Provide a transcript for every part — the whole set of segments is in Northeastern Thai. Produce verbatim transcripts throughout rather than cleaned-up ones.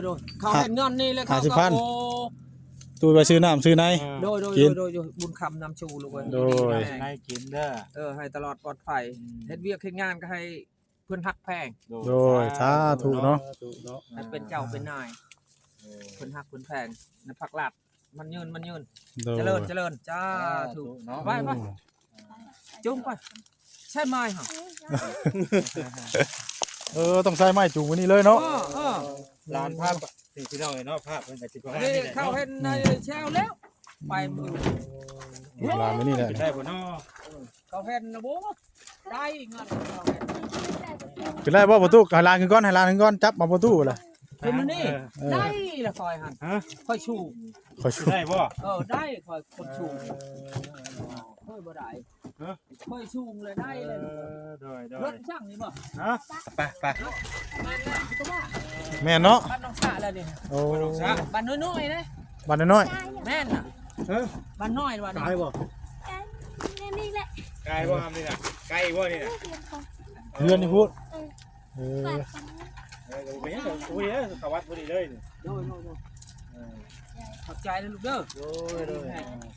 โดยเขาเห็นเงินนี่แล้วเขาก็ห้าสิบพัน โอ้ ตู้ไปซื้อน้ำซื้อใน โดยโดย กิน โดยโดยโดยบุญคำนำชูลูกเอ้ย โดย ดีๆ ให้กินเด้อ เออให้ตลอดปลอดภัย อืม เฮ็ดเวียกเฮ็ดงานก็ให้เพิ่นฮักแพง โดย โดย สาธุเนาะ สาธุเนาะ ให้เป็นเจ้าเป็นนาย เออ เพิ่นฮักเพิ่นแพงในพักหลัด มันยืน มันยืน โดย เจริญ เจริญ สาธุ สาธุเนาะ ไป ไป อืม จุงไป ใช่ไม้เหรอ เออ ต้องใช้ไม้จูงไปนี่เลยเนาะ เออ เออ หลานภาพ นี่พี่น้องเนาะ ภาพเพิ่นก็สิประมาณ นี่ นี้แหละ เขา เนาะ เห็นในแชวแล้ว ไปมือ ลูกหลานไปนี่แหละ ได้บ่เนาะ เขาเห็นนะโว้ย ได้เงินเขาเห็น ขึ้นได้บ่ประตู ให้หลานขึ้นก่อน ให้หลานขึ้นก่อน จับมาประตูเลย ขึ้นมานี่ เออ ได้ละคอยหัน ฮะ คอยชู คอยชู ได้บ่ เออ ได้คอยคนชู เออ คอยบ่ได้ ฮะ คอยชูเลยได้เลย เออ โดย โดย รถช่างนี่บ่ ฮะ ไป ไป แม่นเนาะ บ้านหนองสระแล้วนี่ โอ้ บ้านหนองสระ บ้านน้อยๆนะ บ้านน้อยๆ แม่นน่ะ เออ บ้านน้อย บ้านน้อย ตายบ่ ไกลนี่แหละ ไกลบ่ครับนี่น่ะ ไกลบ่นี่น่ะ เฮือนนี่พูด เออ เออ เออ เป็นหยัง อุ้ย เออ เขาวัดพอดีเลยนี่ โดย โดย โดย เออ ขอบใจนะลูกเด้อ โดย โดย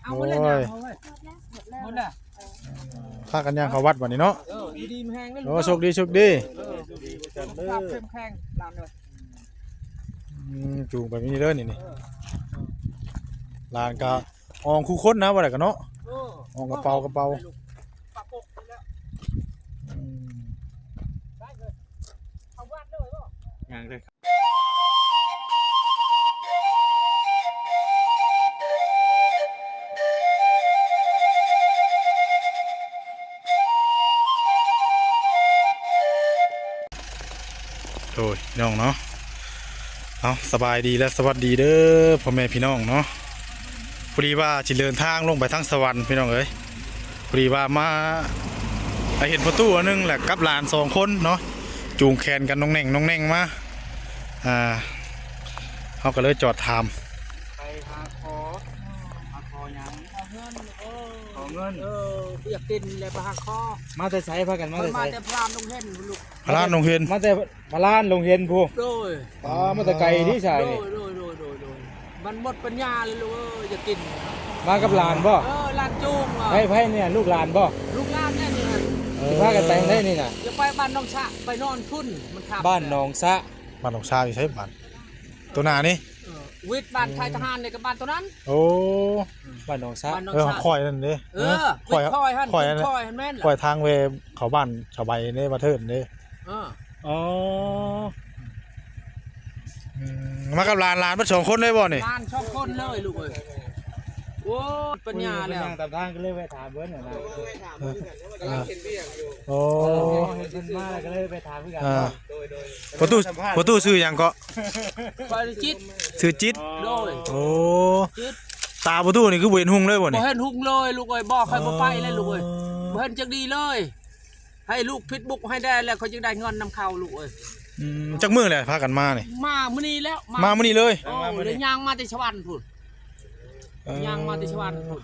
เอาหมดแล้วนะ โอ้ย เอาไว้ หมดแล้ว พากันย่างเข้าวัดบัดนี้เนาะ เออ อยู่ดีมีแฮงนะลูก โอ้ เด้อ โชคดี โชคดี เออ สุขภาพเข้มแข็ง หลานเด้อ อืม จูงไปนี่เด้อนี่ นี่ เออ หลานก็ อองคู่คนนะ ว่าได้กันเนาะ เออ อองกระเป๋า กระเป๋า ปะปกไปแล้ว อืม ได้เลย เอาวาดเลยบ่ อย่างเด้อ โดยพี่น้องเนาะ เอา สบายดีและสวัสดีเด้อ พ่อแม่พี่น้องเนาะ พอดีว่าสิเดินทางลงไปทางสวรรค์พี่น้องเอ้ย พอดีว่ามา เห็นประตูอันหนึ่งแหละ กับหลานสองคนเนาะ จูงแขนกันน้องแน่งน้องแน่งมา อ่า เขาก็เลยจอดถาม ไปหาขอ หาขอหยัง ขอเงิน เออ อยากกินเลยไปหาขอ มาแต่ไส พากันมาแต่ไส มาแต่พระรามดงเห็นลูก พระรามดงเห็น มาแต่พระรามดงเห็นพู้น โดย อ๋อ มาแต่ไกลนี่สายนี่ โดย โดย โดย โดย โดย มันหมดปัญญาเลยลูกเอ้ย อยากกิน มากับหลานบ่ เออ หลานจูงว่ะ ไผ ไผเนี่ย ลูกหลานบ่ ลูกหลานเนี่ยนี่ เออ สิพากันไปทางใดนี่น่ะ จะไปบ้านหนองสระ ไปนอนพุ้น มันค่ำ บ้านหนองสระ บ้านหนองสระอยู่ไสบ้าน ตัวหน้านี่ เออ วิทย์บ้านชายทหารเนี่ยกับบ้านตัวนั้น โอ้ บ้านหนองสระ บ้านหนองสระ เออ ข้อยนั่นเด้ เออ ข้อย วิทย์ข้อยหั่น ข้อยนั่น ข้อยหั่นแม่นล่ะ ข้อยทางแวเขาบ้านชาวใบเด้ มาเทิร์นเด้ เออ อ๋อ อืม มากับหลาน หลานเบิดสองคนเลยบ่นี่ หลานสองคนเลยลูกเอ้ย โอ้ ปัญญาแล้ว นั่งตามทางก็เลยแวะถามเพิ่นน่ะนะ เออ เออ โอ้ เห็นเพิ่นมาแล้วก็เลยไปถามคือกัน อ่า ประตู ประตูชื่อหยังเกาะ ปาริจิต ชื่อจิต โดย โอ้ จิต ตาประตูนี่คือบ่เห็นหุงเลยบ่ บ่ นี่ เห็นหุงเลยลูกเอ้ย บ่ค่อย อ๋อ บ่ไปเลยลูกเอ้ย บ่เห็นจักดีเลย ให้ลูกผิดบุกให้ได้แล้วเขาจึงได้เงินนำเขาลูกเอ้ย อืม จักมื้อแหละพากันมานี่ มามื้อนี้แล้ว มา มามื้อนี้เลย โอ้ เลยย่างมาแต่สวรรค์พุ้น เออ ย่างมาแต่สวรรค์พุ้น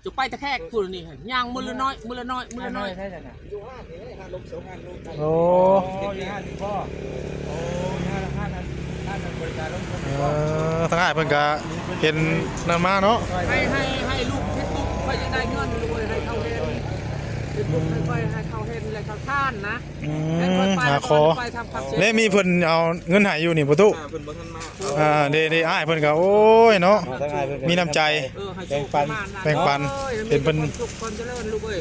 จะไปตะแคกพุ้นนี่ ย่างมื้อละน้อย มื้อละน้อย มื้อละน้อย โอ้ โอ้ อยู่ห้างนี่บ่ โอ้ อยู่ห้าง ห้างนั้น ห้างนั้นบริการรถ เออ ทางอ้ายเพิ่นก็เห็นนั่นมาเนาะ ให้ ให้ ให้ลูกเฮ็ดบุญ ค่อยจะได้เงินลูกเอ้ย ให้เขาเห็น เฮ็ดบุญให้ค่อย ให้เขาเห็น แล้วเขาทานนะ อืม ให้ค่อยไป หาขอ แล้วค่อยไปทำความเสีย แล้วมีเพิ่นเอาเงินให้อยู่นี่ประตู อ่า เพิ่นบ่ทันมา อ่า เด้ เด้ อ้ายเพิ่นก็ โอ้ยเนาะ ทางอ้ายเพิ่นก็ มีน้ำใจ เออ ให้โชค แบ่งปัน ให้หมานนะ แบ่งปัน เออ เป็นเพิ่น ให้มีแต่ความสุขความเจริญลูกเอ้ย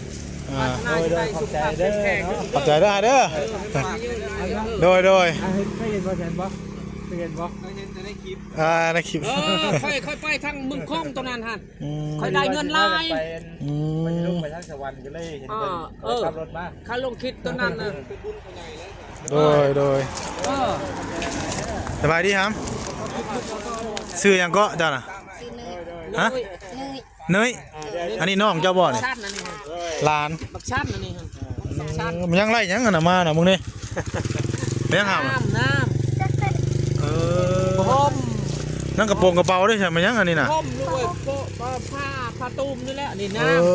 อ่า ปรารถนาจะได้สุขภาพเข้มแข็ง ขอบใจเด้อ เด้อ เออ ให้หมานเยอะๆ เออ โดย โดย อ่ะ เห็น เคยเห็นบ่ เห็นบ่ เคยเห็นบ่ เคยเห็นแต่ในคลิป อ่า ในคลิป เออ ค่อย ค่อยไปทางเมืองคงตรงนั้นหั่น อืม ค่อยได้เงินหลาย ไป อืม ไปลงไปทางสวรรค์ก็เลยเห็นเพิ่น อ่า เออ ขับรถมา เขาลงคลิปตรงนั้นน่ะ โดย โดย เออ สบายดีครับ ชื่อหยังเกาะเจ้าน่ะ ชื่อเนย ฮะ เนย เนย อันนี้น้องเจ้าบ่นี่ ชั้นอันนี้ฮะ หลาน บักชั้นอันนี้ฮะ บักชั้น เออ มันยังไล่หยังกันน่ะมาน่ะมึงนี่ แม่งห้าม น้ำ น้ำ เออ พรม นั่งกระโปรงกระเป๋าด้วยใช่ไหมยังอันนี้น่ะ พรมด้วย โปะ ผ้า ผ้าตูมนี่แหละ นี่ เอ น้ำ อ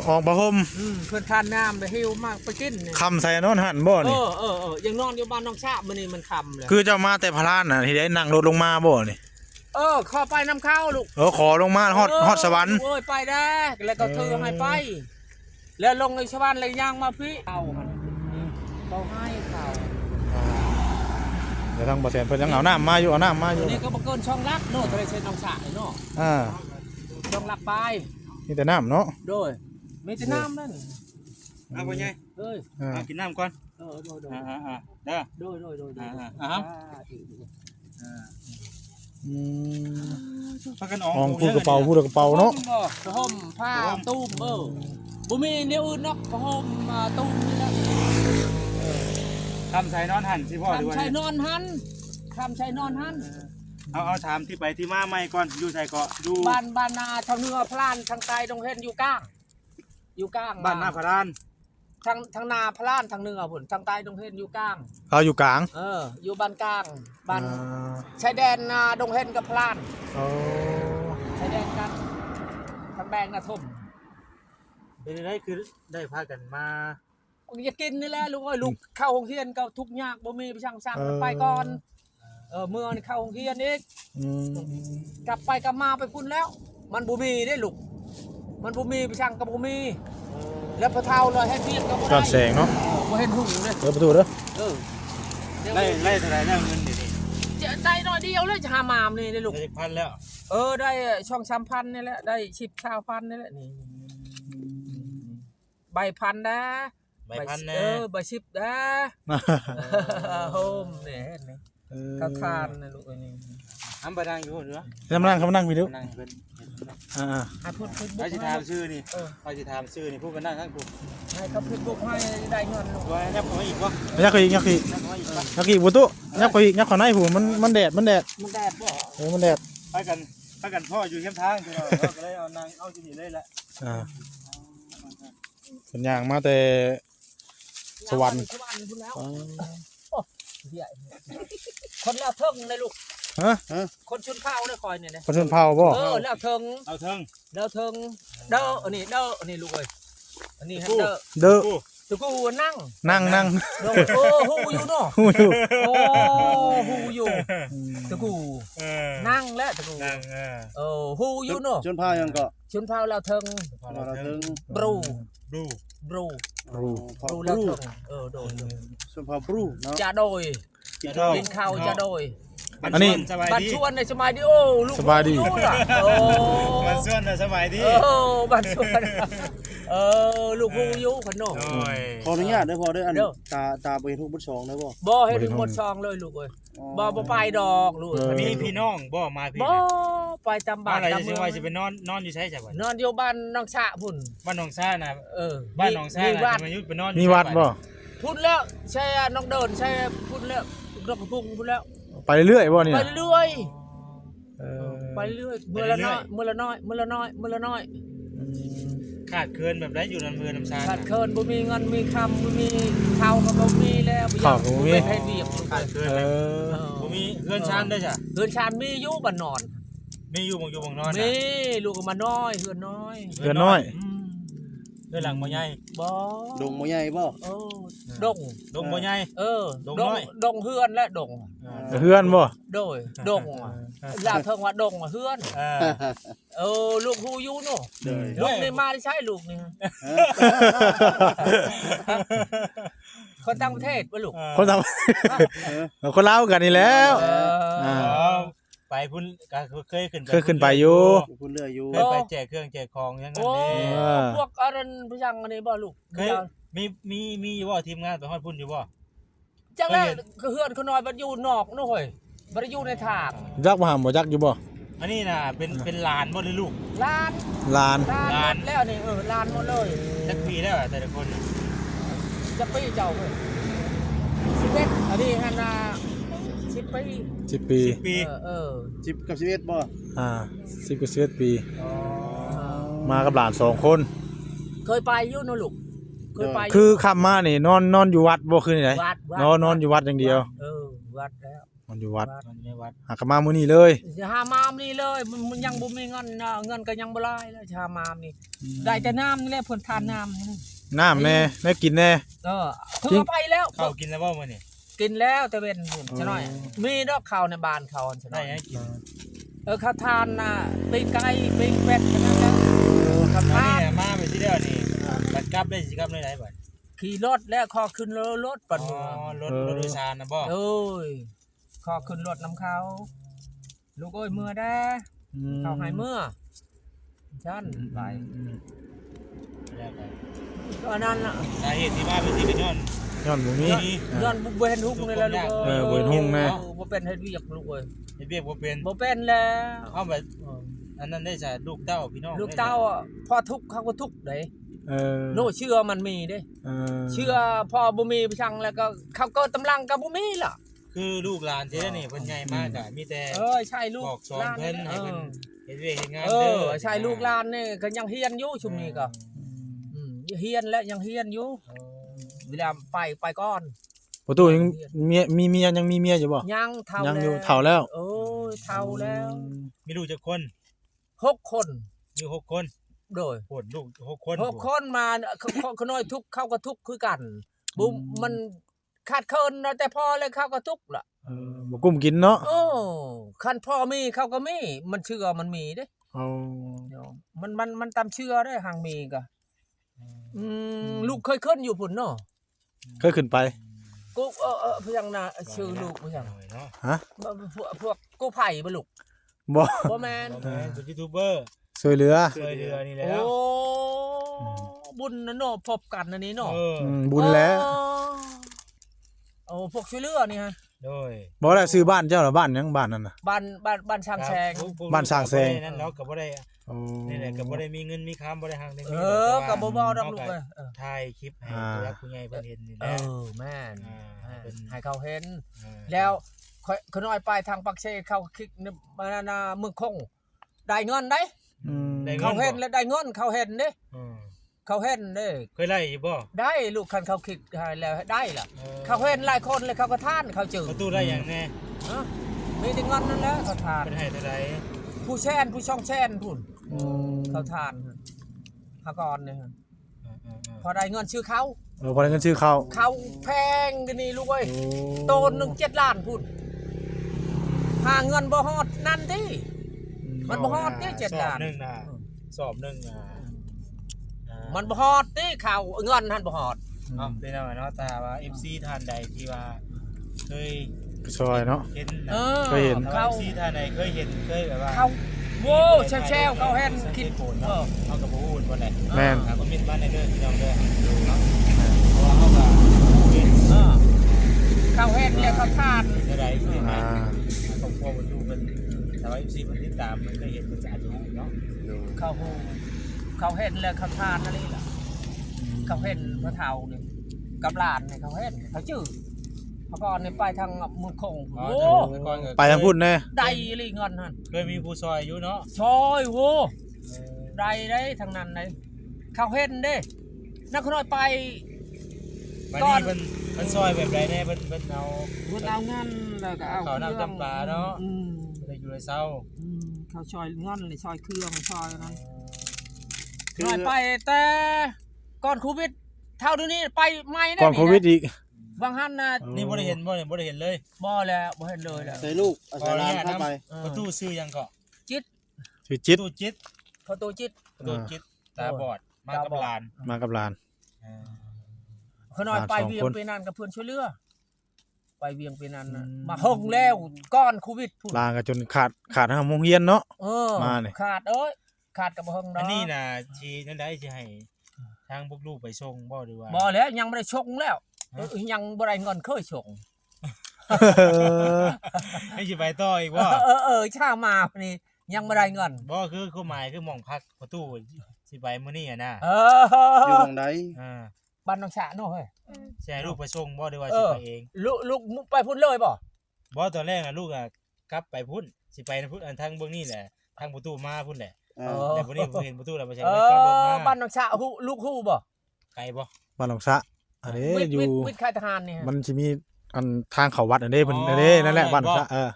ออกผ้าห่ม อืม เพิ่นทานน้ำแล้วหิวมากไปกินนี่ ค่ำใส่นอนหั่นบ่ เอ นี่ อ เออ เออ ยังนอนอยู่บ้านน้องชะมื้อนี้มันค่ำแล้ว คือเจ้ามาแต่พะลานน่ะ ที่ได้นั่งรถลงมาบ่นี่ เออ ขอไปนำเขาลูก เออ ขอลงมาฮอด เออ ฮอดสวรรค์ โอ้ย ไปได้ แล้วก็ถือให้ไป เออ แล้วลงในสวรรค์แล้วย่างมาพี่ เอาหั่น เขาให้เขา เดี๋ยวทางบ่าวแสนเพิ่นยังเอาน้ำมาอยู่ เอาน้ำมาอยู่ นี่ก็บ่เกินสองหลักเนาะ ทะเลเซนน้องสายเนาะ อ่า สองหลักปลาย มีแต่น้ำเนาะ โดย มีแต่น้ำนั่น เอาไปไง เอ้ย อ่า เอากินน้ำก่อน เออ โดย โดย อ่า อ่า อ่า เด้อ โดย โดย โดย โดย อ่า อ่า อ่า อ่า อืม พากันออง ออง ผูกกระเป๋า ผูกกระเป๋าเนาะ ผ้าห่มบ่ ผ้าห่ม ผ้าห่ม ตูม เออ บ่มีแนวอื่นเนาะ ผ้าห่ม อ่า ตูมนี่แหละ เออ ค่ำใส่นอนหั่นสิพ่อ หรือว่า ค่ำใส่นอนหั่น ค่ำใส่นอนหั่น เอา เอาถามที่ไปที่มาใหม่ก่อน อยู่ไสเกาะ อยู่ บ้าน บ้านนาทางเหนือพลาน ทางใต้ดงเห็นอยู่กลาง อยู่กลาง บ้านนาพลาน ทาง ทางนาพลาน ทางเหนือพุ้น ทางใต้ดงเห็นอยู่กลาง เอาอยู่กลาง เออ อยู่บ้านกลาง บ้าน อ่า ชายแดนนาดงเห็นกับพลาน อ๋อ ชายแดนกัน ทางแบงนาทม เป็นไง คือได้พากันมา อยากกินนี่แหละลูกเอ้ย ลูก อืม เข้าโรงเรียนก็ทุกข์ยาก บ่มีไปสั่ง สั่ง เออ ไปก่อน เออ เมื่อนี่เข้าโรงเรียนอีก อืม กลับไปกลับมาไปพุ้นแล้ว มันบ่มีเด้ลูก มันบ่มีไปสั่งก็บ่มี แล้วพอเฒ่าเลยเฮ็ดเวียกก็บ่ได้ ย้อนแสงเนาะ บ่เห็นหุงเลย เปิดประตูเด้อ เออ ไล่ ไล่เท่าไหร่แล้วเงินเดี๋ยวนี้ จะได้น้อยเดียวเลย จะหามามนี่เด้ลูก ได้จักพันแล้ว เออ ได้สองสามพันนี่แหละ ได้สิบ ซาวพันนี่แหละ นี่ ใบพันนะ ใบพันนะ เออ ใบสิบนะ โฮมเนี่ย เห็นไหม เออ เขาทานนะลูก อันนี้ ทำไปนั่งอยู่เหรอ ทำนั่ง ทำนั่งวิดีโอ นั่งเพิ่น อ่า ให้พูด Facebook ให้สิถามชื่อนี่ เออ ให้สิถามชื่อนี่ พูดกันนั่งข้างกู ให้เขาFacebook ให้ได้เงินลูก ว่ายับเข้ามาอีกวะ ยับเข้าอีก ยับเข้าอีก ยับเข้ามาอีกวะ ยับเข้าอีก บุตุ ยับเข้าอีก ยับเข้าในผู้ มัน มันแดด มันแดด มันแดดบ่ เออ มันแดด ไปกัน ไปกันพ่ออยู่เคียงทาง คือเรา เราก็เลยเอานั่ง เอาที่นี่เลยแหละ อ่า เพิ่นย่างมาแต่สวรรค์ สวรรค์พุ้นแล้ว อ๋อ โอ้ เหี้ย คนลาวเทิงเลยลูก ฮะ คนชนเผ่าเลยคอยเนี่ยนะ คนชนเผ่าบ่ เออ ลาวเทิง เอาเทิง ลาวเทิง เด้อ อันนี้เด้อ อันนี้ลูกเอ้ย อันนี้ ตะกู้ เด้อ เด้อ ตะกู้ ตะกู้นั่ง นั่ง นั่ง เด้อ โอ้ ฮู้อยู่เนาะ ฮู้อยู่ โอ้ ฮู้อยู่ อืม ตะกู้ เออ นั่งและตะกู้ นั่ง เออ เออ ฮู้อยู่เนาะ ชนเผ่าหยังเกาะ ชนเผ่าลาวเทิง ชนเผ่าลาวเทิง บรู บรู บรู บรู อ๋อ บรูลาวเทิง เออ โดย โดย ชนเผ่าบรูเนาะ จะโดย จะโดย กินข้าวจะโดย อันนี้ บ้านชวนสบายดี บ้านชวนในสบายดี โอ้ ลูก สบายดี ฮู้อยู่ล่ะ โอ้ บ้านชวนน่ะสบายดี เออ บ้านชวน เออ ลูกฮู้อยู่ขนม โอ้ย ขออนุญาตเด้อพ่อเด้อ อัน เด้อ ตา ตาบ่เห็นฮุกเบิดสองเด้อบ่ บ่เห็นฮุกเบิดสองเลยลูกเอ้ย อ๋อ บ่ บ่ไปดอกลูก เออ มีพี่น้องบ่มาพี่ บ่ น่ะ ไปตามบ้าน อะไร ตามเมือง สิว่าสิไปนอน นอนอยู่ไสจ้ะบัด นอนอยู่บ้านหนองสะพุ้น บ้านหนองสะน่ะ เออ บ้านหนองสะ มี น่ะ มีวัด จะมายุดไปนอนอยู่ มีวัด ไสบัด บ่ พุ้นแล้ว ใช่น้องเดิน ใช่พุ้นแล้ว นกกระพุ้งพุ้นแล้ว ไปเรื่อยบ่เนี่ย ไปเรื่อย เออ ไปเรื่อย มื้อละน้อย มื้อละน้อย มื้อละน้อย มื้อละน้อย อืม ขาดเคินแบบใดอยู่นำเฮือนนำซาน ขาดเคิน บ่มีเงินมีคำ บ่มีข้าวก็บ่มีแล้ว ข้าวก็บ่มี บ่มีไผเวียก ขาดเคิน เออ เออ บ่มีเฮือนซานเด้อจ้ะ เฮือนซานมีอยู่บ้านนอน มีอยู่หม่องอยู่หม่องนอนน่ะ มี ลูกก็มาน้อย เฮือนน้อย เฮือนน้อย อืม เฮือนหลังบ่ใหญ่ บ่ ดงบ่ใหญ่บ่ เออ ดง ดงบ่ใหญ่ เออ ดงน้อย ดง ดงเฮือนและดง อ่า เฮือนบ่ โดย ดงอะ ลาวเทิงว่าดงอะ เฮือน อ่า เออ ลูกฮู้อยู่เนาะ โดย ลูกนี่มาได้ใช้ลูกนี่ เออ คนต่างประเทศบ่ลูก คนต่าง เออ คนลาวกันนี่แหล้ว เออ อ่า อ๋อ ไปพุ้นก็เคยขึ้นไป เคยขึ้นไปอยู่ พุ้นอยู่ พุ้นเรื่อยอยู่ เคยไปแจกเครื่องแจกของอย่างนั้น โอ้ เด้ เออ พวกอันนั้นผู้ช่างอันนี้บ่ลูก เคย มี มี มีอยู่บ่ทีมงานไปฮอดพุ้นอยู่บ่ จังแหละ เคยเห็น คือเฮือนเขาน้อยบัดอยู่นอกเนาะเฮ้ย บ่ได้อยู่ในทาง จักบ่หำบ่จักอยู่บ่ อันนี้น่ะ เป็น เป็นหลานบ่หรือลูก หลาน หลาน หลาน หลาน หมดแล้วนี่ เออ หลานหมดเลย จักปีแล้วอะแต่ละคนน่ะ จักปีเจ้าเฮ้ย สิบเอ็ด อันนี้หั่นน่ะ สิบปี สิบปี สิบปี เออ เออ สิบกับสิบเอ็ดบ่ อ่า สิบกับสิบเอ็ดปี อ๋อ มากับหลานสองคน เคยไปอยู่เนาะลูก เคยไปอยู่ คือค่ำมานี่นอน นอนอยู่วัดบ่คืนไหน วัด วัด นอน นอนอยู่วัดอย่างเดียว วัด เออ วัดแล้ว นอนอยู่วัด นอนอยู่ในวัด หากะมามื้อนี้เลย สิหามามื้อนี้เลย มัน มันยังบ่มีเงินนะ เงินก็ยังบ่หลายแล้ว สิหามามื้อนี้ อืม ได้แต่น้ำนี่แหละ เพิ่นทานน้ำนี่ น้ำแน่ แนวกินแน่ เออ ถือไปแล้ว ข้าวกินแล้วบ่มื้อนี้ กินแล้วแต่เว้นพุ่น เออ ซะหน่อย มีดอกข้าวในบ้านเขาซะหน่อย ได้หยังกิน เออ ข้าวทานน่ะ ปิ้งไก่ ปิ้งเป็ด แค่นั้นแหละ ข้าวทาน อันนี้มาไปที่เดียวนี่ บัดกลับได้สิกลับได้ไหนบัด ขี่รถแล้ว ขอขึ้นรถบัด อ๋อ เมือ รถ เออ รถโดยสารนะบ่ โอ้ย ขอขึ้นรถนำเขา ลูกเอ้ย เมือแด้ อืม เขาให้เมือ ซั่น อืม ไป อืม แล้วก็ ก็อันนั้นน่ะ สาเหตุที่มาเป็นที่เป็นย้อน ย้อนบ่มี ย้อน อ่า ย้อนบ่ บ่เห็นฮุกนี่แหละลูกเอ้ย เออ บ่เห็นฮุกนะ เออ บ่เป็นเฮ็ดเวียกลูกเอ้ย เฮ็ดเวียกบ่เป็น บ่เป็นแล้ว เอาแบบ เออ อันนั้นได้จ้ะ ลูกเต้าพี่น้อง ลูกเต้า ได้จ้ะ อะ พอทุกข์เขาก็ทุกข์เด้ เออ โน่ เชื้อมันมีเด้ เออ เชื้อพอบ่มีไปสั่งแล้วก็ เขาเกิดตำลังก็บ่มีล่ะ คือลูกหลานที่นี่เพิ่นใหญ่มากอะ มีแต่ เออ ใช่ลูก บอกสอนเพิ่น หลาน ให้เพิ่น เออ เฮ็ดเวียกเฮ็ดงาน เออ เด้อ ใช่ลูกหลานนี่ก็ยังเฮียนอยู่ชุมนี้ก็ อืม อืม เฮียนและยังเฮียนอยู่ เออ เวลาไป ไปก่อน ประตูยัง เฮียน เมีย มีเมีย ยังมีเมียอยู่บ่ ยัง เฒ่า ยังอยู่ แล้ว เฒ่าแล้ว โอ้ย เฒ่าแล้ว อืม มีลูกจักคน หกคน มีหกคน โดย โอ้ ลูกหกคน หกคนมา ข- ข- ขน้อยทุกข์ เขาก็ทุกข์คือกัน บุ- อืม มันขาดเคินเอาแต่พอเลย เขาก็ทุกข์ล่ะ เออ บ่กุ้มกินเนาะ โอ้ คันพ่อมีเขาก็มี มันเชื่อมันมีเด้ เอา เนาะ มัน- มัน- มันตามเชื่อเด้ หางมีก็ อืม อืม ลูกเคยขึ้นอยู่พุ่นเนาะ เคยขึ้นไป กู- เออ- เออ เพียงนะ ชื่อลูกเพียง เนาะ ฮะ พวก- พวกกู้ภัยบ่ลูก บ่ บ่แม่น บ่แม่น เป็นยูทูบเบอร์ ช่วยเหลือ ช่วยเหลือนี่แหละ โอ้ อืม บุญนะเนาะ พบกันอันนี้เนาะ เออ อืม บุญแล้ว อ๋อ โอ้ พวกช่วยเหลือนี่ฮะ โดย บอกแล้ว ชื่อบ้านเจ้าล่ะ บ้านหยัง บ้านนั่นน่ะ บ้าน- บ้าน- บ้านช้างแสง ครับ พวก- พวก บ้านช้างแสง นั่นเนาะ ก็บ่ได้ โอ้ นี่แหละ ก็บ่ได้มีเงินมีคำ บ่ได้หักได้มี เออ แต่ว่า ก็บ่เว้าดอกลูกเอ้ย เฮาก็ เออ ถ่ายคลิปให้ อ่า ผู้หลักผู้ใหญ่เพิ่นเห็นนี่แหละ เออ แม่น อ่า แม่น ให้เพิ่น ให้เขาเห็น อ่า แล้วข้อย- ข้อยน้อยไปทางปากเซ เขาคิดนี่ มานาเมืองคง ได้เงินได้ อืม ได้เงิน เขาเห็น บ่ แล้วได้เงิน เขาเห็นเด้ อืม เขาเห็นเด้ เคยไล่อยู่บ่ ได้ลูก คันเขาคิดให้แล้วได้ล่ะ เออ เขาเห็นหลายคนเลย เขาก็ทาน เขาจื้อ ประตูได้หยังแน่ ฮะ มีแต่เงินนั่นแหละ เขาทาน เป็นให้เท่าไหร่ ผู้แสน ผู้สองแสนพุ่น อืม เขาทาน หาก่อนนี่ฮะ เออ เออ เออ พอได้เงินซื้อข้าว เออ พอได้เงินซื้อข้าว ข้าวแพงเดี๋ยวนี้ลูกเอ้ย โอ้ โตนหนึ่งเจ็ดล้านพุ่น หาเงินบ่ฮอดนั่นติ อืม มันบ่ฮอดติ เจ็ดล้าน สอบหนึ่งน่ะ อืม สอบหนึ่งน่ะ อ่า มันบ่ฮอดติ ข้าวเงินหั่นบ่ฮอด อืม เนาะ พี่น้องเนาะ ถ้าว่า เอฟซี ท่านใดที่ว่า เคย ช่วยเนาะ เห็นนะ เออ เคยเห็น ถ้าว่า เขา เอฟซี ท่านใดเคยเห็น เคยแบบว่า เขา โว้ แชวๆ เขาเห็น สังเกต คิด ผลเนาะ เออ เขาก็บ่ฮู้บ่ได้ แม่น อ่า คอมเมนต์มาในเด้อพี่น้องเด้อ เนาะ เพราะว่าเขาก็บ่ฮู้เด้ เออ เขาเห็นแล้วเขาทาน เป็นจั่งใด อ่า ครอบครัวบ่อยู่เพิ่น แต่ว่า เอฟซี เพิ่นติดตาม เพิ่นเคยเห็น เพิ่นก็อาจจะฮู้เนาะ เขาฮู้ เขาเห็นแล้วเขาทานนั่นนี่ล่ะ อืม เขาเห็นพ่อเฒ่านี่ กับหลานนี่เขาเห็น เขาจื้อ เมื่อก่อนนี่ไปทางเมืองคง อ๋อ โอ้ เมื่อก่อนก็ ไปทางพุ้นแน่ ได้อีหลีเงินหั่น เคยมีผู้ซอยอยู่เนาะ ซอยโว้ เออ ได้ได้ทางนั้นได้ เขาเห็นเด้ นักน้อยไป บัดนี้ ก่อน เพิ่น เพิ่นซอยแบบใดแน่ เพิ่น เพิ่นเอา เพิ่นเอาเงินแล้วก็เอา ข้าวน้ำ เครื่อง จำปาเนาะ อืม ได้อยู่ได้เซา อืม เขาซอยเงินเลย ซอยเครื่อง ซอยนั้น คือ น้อยไปแต่ก่อนโควิด เท่าเดี๋ยวนี้ไปใหม่ได้ ก่อนโควิด นี่นะ อีก บางหันน่ะ เออ นี่บ่ได้เห็นบ่เนี่ย บ่ได้เห็นเลย บ่แล้ว บ่เห็นเลยแล้ว ใส่ลูก เอาใส่หลานเข้าไป ขออนุญาตนำ เออ ประตูชื่อหยังเกาะ จิต ชื่อจิต ประตูจิต ประตูจิต อ่า ประตูจิต ตาบอด มากับหลาน มากับหลาน อ่า เขาน้อยไป หลานสองคน เวียงไปนั่นกับเพื่อนช่วยเหลือ ไปเวียงไปนั่นน่ะ อืม มาห้องแล้วก่อนโควิดพุ้น หลานก็จนขาด ขาดห้องเรียนเนาะ เออ มานี่ ขาดเอ้ย ขาดกับห้องเนาะ อันนี้น่ะ สินั่นได้ สิให้ทางพวกลูกไปส่งบ่ หรือว่า บ่แล้ว ยังบ่ได้ส่งแล้ว ฮะ เออ ยังบ่ได้เงินเคยส่ง ให้สิไปต่ออีกบ่ เออ เออ เออ เช้ามานี่ยังบ่ได้เงิน บ่ คือความหมายคือหม่องพักประตูสิไปมื้อนี้อะนะ เออ อยู่หม่องใด อ่า บ้านหนองสระเนาะเฮ้ย สิให้ลูกไปส่งบ่ หรือว่า เออ สิไปเอง ลูก ลูกไปพุ้นเลยบ่ บ่ ตอนแรกน่ะลูกอะกลับไปพุ้น สิไปพุ้น อันทางเบื้องนี้แหละ ทางประตูมาพุ้นแหละ เออ แต่บัดนี้ผมเห็นประตูแล้ว บ่ใช่ เออ เลยกลับรถมา บ้านหนองสระฮู้ ลูกฮู้บ่ ไกลบ่ บ้านหนองสระ อันนี้ วิทย์ อยู่ วิทย์ วิทย์ค่ายทหารนี่ฮะ มันสิมี อันทางเข้าวัดอันนี้เพิ่น อ๋อ อันนี้นั่นแหละ แม่นบ่ บ้านพระ เออ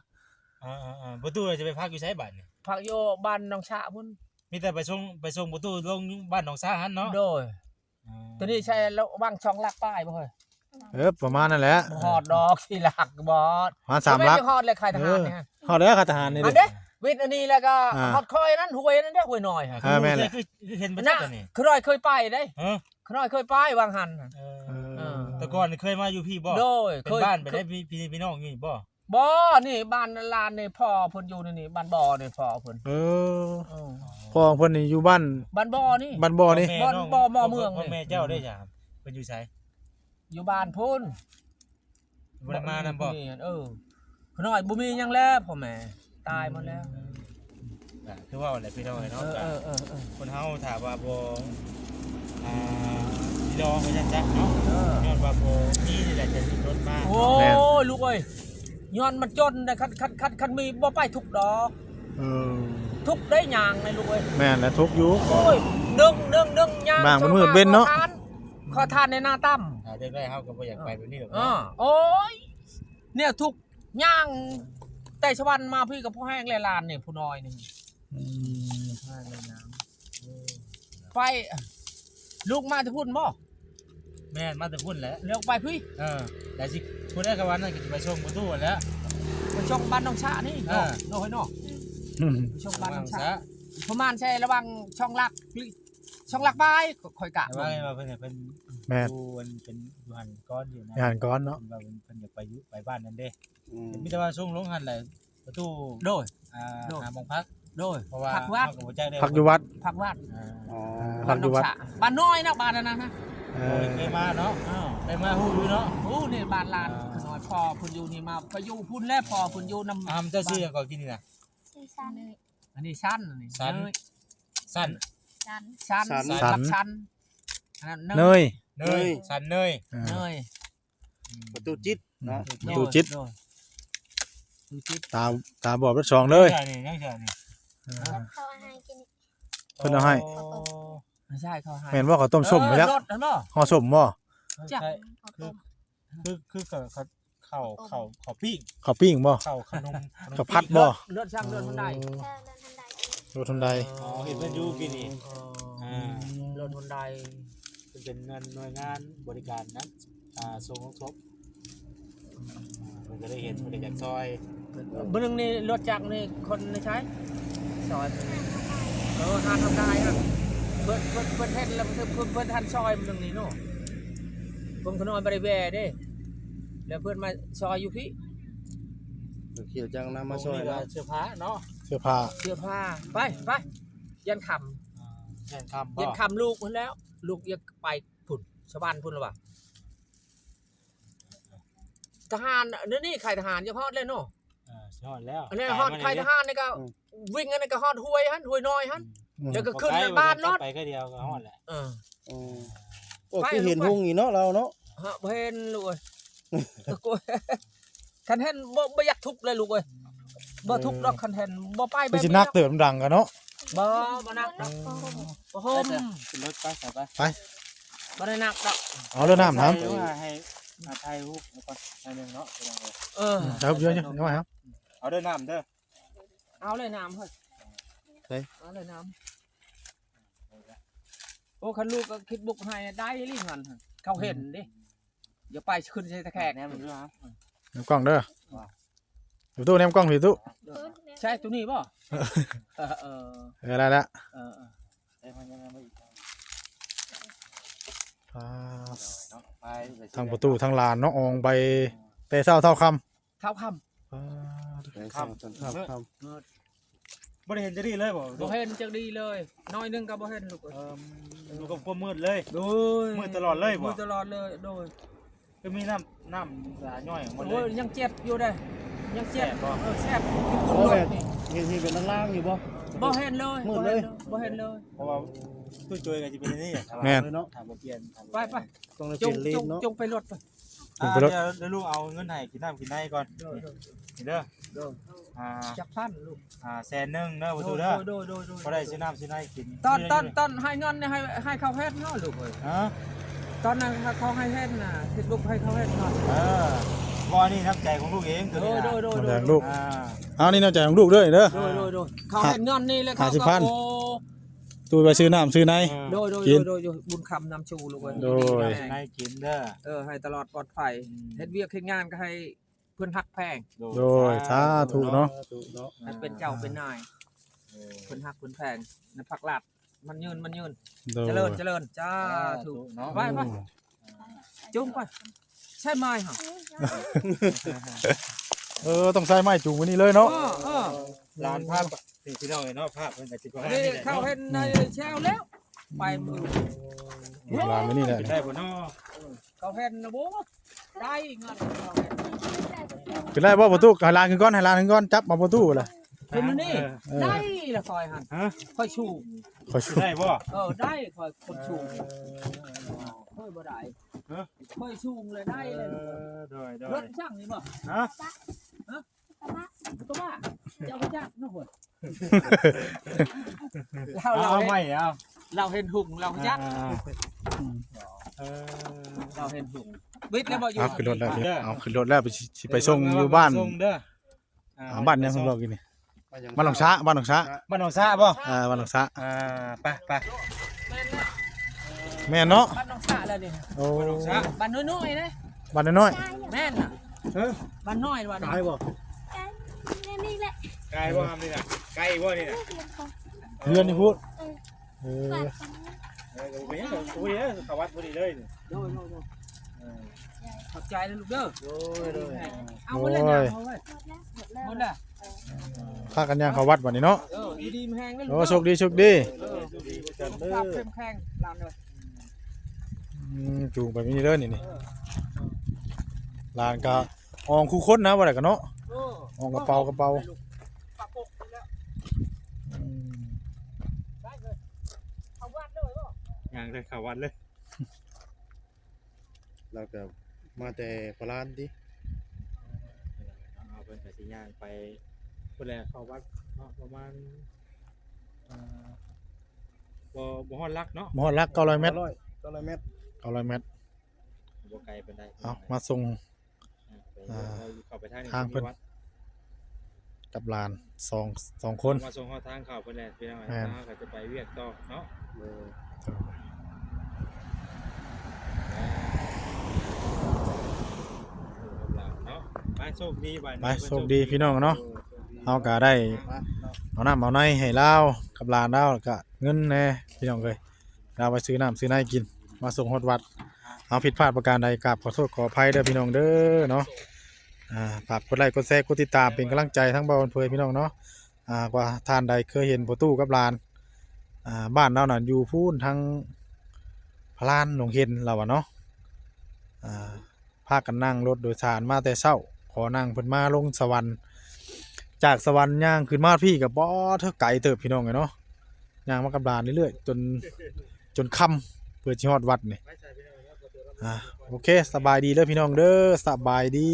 เออๆๆ ประตูจะไปพักอยู่ไสบัดนี่ พักอยู่บ้านหนองสะพุ้น มีแต่ไปส่ง ไปส่งประตูลงบ้านหนองสะหั่นเนาะ โดย อ๋อ ตัวนี้ใช่ระหว่างสองหลักปลายบ่เฮ้ย เออ ประมาณนั่นแหละ บ่ฮอดดอก สี่หลักบ่ ประมาณสามหลัก บ่แม่นจะฮอดเลยค่ายทหารนี่ฮะ เออ ฮอดแล้วค่ายทหารนี่ อันเด้ วิทย์อันนี้แล้วก็ อ่า ฮอดค่อยนั้นห้วยนั้นเด้ ห้วยน้อยฮะ เออ แม่นแหละ คือ คือเห็นบ่ น่ะ ชัดอันนี้ คือน้อยเคยไปเด้ ฮะ คือน้อยเคยไปวางหั่น เออ เออ แต่ก่อนเคยมาอยู่พี้บ่ โดย เป็น เคย บ้านไปได้พี่ พี่ พี่น้องอยู่นี่บ่ บ่ นี่บ้านหลานนี่พ่อเพิ่นอยู่นี่ นี่บ้านบ่อนี่พ่อเพิ่น เออ เออ พ่อเพิ่นนี่อยู่บ้าน บ้านบ่อนี่ บ้านบ่อนี่ พ่อแม่ บ้าน น้อง บ่อ บ่อเมือง พ่อ นี่ แม่เจ้าได้จ้ะ เพิ่นอยู่ไส อยู่บ้านพุ้น บ่ได้มานำบ่ นี่ เออ ขน้อยบ่มีหยังแล้วพ่อแม่ ตายหมดแล้ว อ่ะ คือว่าอะไรพี่น้องเนาะ เออ ก็ เออ เออ เออ คนเฮาถ้าว่าบ่ อ่า พี่น้องว่าซั่นซะเนาะ เออ ย้อนว่าบ่มีนี่แหละจะสิลดมา โอ้ แม่น ย ลูกเอ้ย ย้อนมันจนนะ คัน คัน คัน คันมีบ่ไปทุกข์ดอก เออ ทุกข์ได้ย่างเลยลูกเอ้ย แม่นแหละ ทุกข์อยู่ โอ้ย นึ่ง นึ่ง นึ่ง ย่าง บางมันมืดเว้นเนาะ ขอทาน ขอทานในหน้าตั้ม อ่า เด็กน้อยเฮาก็บ่อยากไปแบบนี้หรอก เออ เนาะ โอ้ย เนี่ยทุกข์ ย่างแต่สวรรค์มาพี้ก็พอแห้งแล้วหลานนี่ผู้น้อยนี่ อืม พอแห้งแล้วย่าง เออ ไป ลูกมาแต่พุ้นบ่ แม่นมาแต่พุ้นแหละ เดี๋ยวไปพี้ เออ แต่สิพุ้นได้กะวันนั้นก็สิไปส่งประตูแหล้ว ไปส่งบ้านหนองสะนี่ เออ เนาะ เนาะเฮ้ยเนาะ อืม ไปส่งบ้านหนองสะ บ้านหนองสะ ประมาณใช่ระหว่างสองหลักหรือสองหลักปลาย ค่อยกะ แต่ว่า เบิ่ง ว่าเพิ่นเนี่ยเพิ่น แม่น อยู่อันเป็นอยู่หั่นก่อนอยู่นะ อยู่หั่นก่อนเนาะ เพิ่นว่าเพิ่น เพิ่นอยากไปอยู่ไปบ้านนั่นเด้ อืม มีแต่ว่าส่งลงหั่นแหละ ประตู โดย อ่า โดย หาหม่องพัก โดย เพราะว่า พักวัด เฮาก็บ่จักได้ พักอยู่วัด พักวัด อ่า อ๋อ พักอยู่วัด บ้านหนองสะ บ้านน้อยนะ บ้านอันนั้นนะ เออ เคยมาเนาะ เออ เคยมาฮู้อยู่เนาะ ฮู้นี่บ้านหลาน อ่า น้อยพ่อเพิ่นอยู่นี่มา ไปอยู่พุ้นแล้วพ่อเพิ่นอยู่นำ อ่า เจ้าชื่อหยังก่อนกินนี่นะ ชื่อซัน อันนี้ซัน อันนี้ ซัน เนย ซัน ซัน ซัน ซัน หลักซัน อันนั้นเนย เนย เนย เนย ซันเนย อ่า เนย ประตูจิตเนาะ อืม ประตูจิต โดย ประตูจิต ตา ตาบอดทั้งสองเลย ยังเชื่อนี่ ยังเชื่อนี่ อ่า เขาเอาให้กิน เพิ่นเอาให้ อ๋อ ไม่ใช่ เขาให้ แม่นบ่ ข้าวต้มส้ม เออ ไปแล้ว รสนั่นบ่ ห่อส้มบ่ จ้ะ ใช่ ข้าวต้ม คือ คือ คือเขา เขา เขา เขา เขาปิ้ง ข้าวปิ้งบ่ เขาขนม ขนม ข้าวผัดบ่ ปิ้ง รถ รถช่าง รถฮอนด้า อ๋อ เออ รถฮอนด้า รถฮอนด้า อ๋อ เห็นเพิ่นอยู่กินนี่ อ๋อ อ่า รถฮอนด้า เพิ่นเป็นหน่วยงานบริการนะ อ่า ส่งของศพ เพิ่นก็ได้เห็น เพิ่นก็อยากซอย เบิ่งนี่รถจักรนี่คนในใช้ ซอย เออ หาทำได้ฮะ เพิ่น เพิ่น เพิ่นเห็นแล้ว เพิ่น เพิ่น เพิ่นทันซอยมันตรงนี้เนาะ เพิ่นขน้อยบ่ได้แว่เด้ แล้วเพิ่นมาซอยอยู่พี้ เขียวจังนะ มาซอย ตรงนี้ก็ เนาะ เสื้อผ้าเนาะ เสื้อผ้า เสื้อผ้า ไป ไป ยันค่ำ อ่า ยันค่ำบ่ ยันค่ำลูกเพิ่นแล้ว ลูกอยากไปพุ้น สวรรค์พุ้นแล้วว่ะ ทหาร เดี๋ยวนี้ค่ายทหารจะฮอดแล้วเนาะ อ่า สิฮอดแล้ว อันนี้ฮอดค่ายทหารนี่ก็ อืม วิ่งอันนี้ก็ฮอดห้วยหั่น ห้วยน้อยหั่น อืม แล้วก็ขึ้นบ้านรถ ไปก็เดียวก็ฮอดแหละ เออ อืม โอ้ ไป คือเห็น ลูกไป หุงอีกเนาะ เราเนาะ ฮะ บ่เห็นลูกเอ้ย คันเห็นบ่ บ่อยากทุกข์เลยลูกเอ้ย บ่ทุกข์ดอก เออ คันเห็น บ่ไป คือสิหนักเติบดังกันเนาะ บ่ บ่หนักดอก อืม บ่ห่ม ขึ้นรถไป ไป ไป ไป บ่ได้หนักดอก เอาเรื่องน้ำถาม ให้ ให้ ให้ถ่ายรูปก่อน หน่อยหนึ่งเนาะ พี่น้องเอ้ย เออ ครับ เยอะๆ เอาไว้ครับ เอาเรื่องน้ำเด้อ เอาเลยน้ำเฮ้ย เฮ้ย เอาเลยน้ำ โอ้ คันลูกก็คิดบุกให้ได้อีหลีหั่น เขาเห็นเด้ อย่าไปขึ้นใส่ตะแคง แนมมันด้วยครับ แนมกล้องเด้อ ว้าว พี่ตู้แนมกล้องพี่ตู้ ใช่ตัวนี้บ่ เออ เออ เออ ได้ละ เออ เออ ได้มายังไงมาอีก อ่า เนาะ ไป ไป ทั้งประตูทั้งลานเนาะ อองไป แต่เช้าเท่าค่ำ เท่าค่ำ อ่า แต่เช้าจนเท่าค่ำ เออ บ่ได้เห็นจักดีเลยบ่ บ่เห็นจักดีเลย น้อยหนึ่งก็บ่เห็นลูกเอ้ย เอิ่ม อยู่กับความมืดเลย โดย มืดตลอดเลยบ่ มืดตลอดเลย โดย ก็มีน้ำ น้ำตาย่อยออกมาเลย โอ้ย ยังเจ็บอยู่เด้ ยังเจ็บ แสบบ่ เออ แสบ โอ้ย เห็น เห็นเป็นลางๆอยู่บ่ บ่เห็นเลย มืดเลย บ่เห็นเลย เพราะว่าตู้โจยก็จะเป็นอันนี้อะ แม่น เลยเนาะ ถามบ่เปลี่ยน ถามบ่ ไป เปลี่ยน ไป ต้องได้เปลี่ยนเลนเนาะ จง จงไปรถไป อ่า เดี๋ยว เดี๋ยวลูกเอาเงินให้กินน้ำกินในก่อน โดย โดย นี่เด้อ โดย อ่า จักพันลูก อ่า แสนหนึ่งเด้อ ประตูเด้อ โดย โดย โดย โดย พอได้ซื้อน้ำซื้อในกิน ตอน นี่ ตอน นี่ ตอนให้เงินเนี่ยให้ ให้เขาเฮ็ดเนาะลูกเอ้ย ฮะ ตอนนั้นเขาให้เฮ็ดน่ะ เฮ็ดลูกให้เขาเฮ็ดเนาะ เออ เพราะอันนี้น้ำใจของลูกเองตัว โด นี้ ย นะ โดยโดยโดย น้ำใจของลูกเด้อเด้อ โดยโดยโดยเขาเห็นเงินนี่แล้วเขา ห้าสิบพัน ก็โอ้ ตู้ไปซื้อน้ำซื้อใน อ่า โดยโดย กิน โดยโดยบุญคำนำชูลูกเอ้ย โดย นายกินเด้อ เออให้ตลอดปลอดภัย อืม เฮ็ดเวียกเฮ็ดงานก็ให้เพิ่นฮักแพง โดยสาธุเนาะ สาธุเนาะ ให้เป็นเจ้าเป็นนาย เออ เพิ่นฮักเพิ่นแพงในพักลาดมันยืนมันยืน โดย เจริญเจริญสาธุ เนาะ ไปไปจุ่มไปใช่ไหมฮะ เออต้องใส่ไม้จูงไว้นี่เลยเนาะ เออเออ ลานภาพนี่พี่น้องเอ้ยเนาะภาพเพิ่นก็สิประมาณ นี่ นี้แหละ เขา เนาะ เห็นในแชวแล้ว ไปมือ ลูกหลานไว้นี่แหละ เป็นได้บ่เนาะ เขาเห็นนะโว้ได้เงินเขาเห็น ขึ้นได้บ่ประตูให้หลานขึ้นก่อนให้หลานขึ้นก่อนจับมาประตูเลย เป็นนี่ เออ ได้ละคอยหัน ฮะ คอยชูง ขอ สิ ชู ได้บ่ เออได้คอยคนชูง เออ คอยบ่ได้ ฮะ คอยชูงเลยได้เลย เออโดยโด ร ย ถช่างนี่บ่ ฮะ ก็ว่าเจ้าพระเจ้านะหัว เอา เรา เอา เห็น ใหม่เอา เราเห็นหุงเราจัก อ่าเออ เราเห็นหุงบิดแล้วบ่อยู่ เอาขึ้นรถแล้วพี่เอาขึ้นรถแล้วไปสิไปส่งอยู่บ้าน ส่งเด้ออ่า อ่าบ้านยังของเรากินนี่บ้านหนองสะบ้านหนองสะ บ้านหนองสะบ่ อ่าบ้านหนองสะ อ่าไปไป แม่นเนาะ บ้านหนองสะแล้วนี่ โอ้ บ้านหนองสะ บ้านน้อยๆนะ บ้านน้อย แม่นน่ะ เออ บ้านน้อยว่านี่ ไกลบ่ นี่แหละ ไกลบ่ทำนี่นะไกลบ่นี่นะ ๆเฮือนนี่พูดเออ เออไปยังไปยังเขาวัดพอดีเลยนี่ โดยโดยโดย เออ ขอบใจนะลูกเด้อ โดยโดย เอาหมดเลยนะเอาเลย หมดแล้วหมดแล้ว หมดแล้ว พากันย่างเข้าวัดวันนี้เนาะ เอออยู่ดีมีแฮงนะลูก โอ้ เด้อ โชคดีโชคดี เออสุขภาพเข้มแข็งหลานเลย อืมจูงไปนี่เด้อนี่นี่หลานก็อองคู่คนนะว่าได้กันเนาะ เออ อองกระเป๋ากระเป๋า ปะปกนี่แล้ว อืม ได้เลยเอาวัดเลยบ่ ยังได้เขาวัดเลย เราก็มาแต่โคราชติ เอาเป็นกระสิย่างไปเพื่อแลเข้าวัดเนาะประมาณเอ่อบ่บ่ฮอดหลักเนาะ บ่ฮอดหลักเก้าร้อยเมตร เก้าร้อยเก้าร้อยเมตร เก้าร้อยเมตร บ่ไกลปานใด เอามาส่ง ไป อ่า เข้าไปทางนี้ ทางเพิ่น มีวัด กับหลานสองสองคน มาส่งเข้าทางเข้าเพิ่นแหละพี่น้อง แม่น ทางเขาจะไปเวียกต่อเนาะ เออ เนาะไปโชคดีวัน ไปโชคดีพี่น้องเนาะ เฮาก็ได้เอาน้ำเอาในให้ลาวกับหลานลาวแล้วก็เงินแหน่พี่น้องเอ้ยลาวไปซื้อน้ำซื้อในกินมาส่งฮอดวัด เอาผิดพลาดประการใดกราบขอโทษขออภัยเด้อพี่น้องเด้อเนาะ อ่าฝากกดไลค์กดแชร์กดติดตามเป็นกำลังใจทั้งบ่าวเพื่อนพี่น้องเนาะ อ่ากว่าท่านใดเคยเห็นพ่อตู้กับหลาน อ่าบ้านเรานั่นอยู่พู้นทั้งพลานหนองเห็นเราอะเนาะ อ่าพากันนั่งรถโดยสารมาแต่เช้า ขอนั่งเพิ่นมาลงสวรรค์ จากสวรรค์ย่างขึ้นมาพี่ก็บ่เทิงไกลเติบพี่น้องเอ้ยเนาะ ย่างมากับหลานเรื่อยๆ จนจนค่ำเพื่อสิฮอดวัดนี่ อ่าโอเคสบายดีเด้อพี่น้องเด้อ สบายดี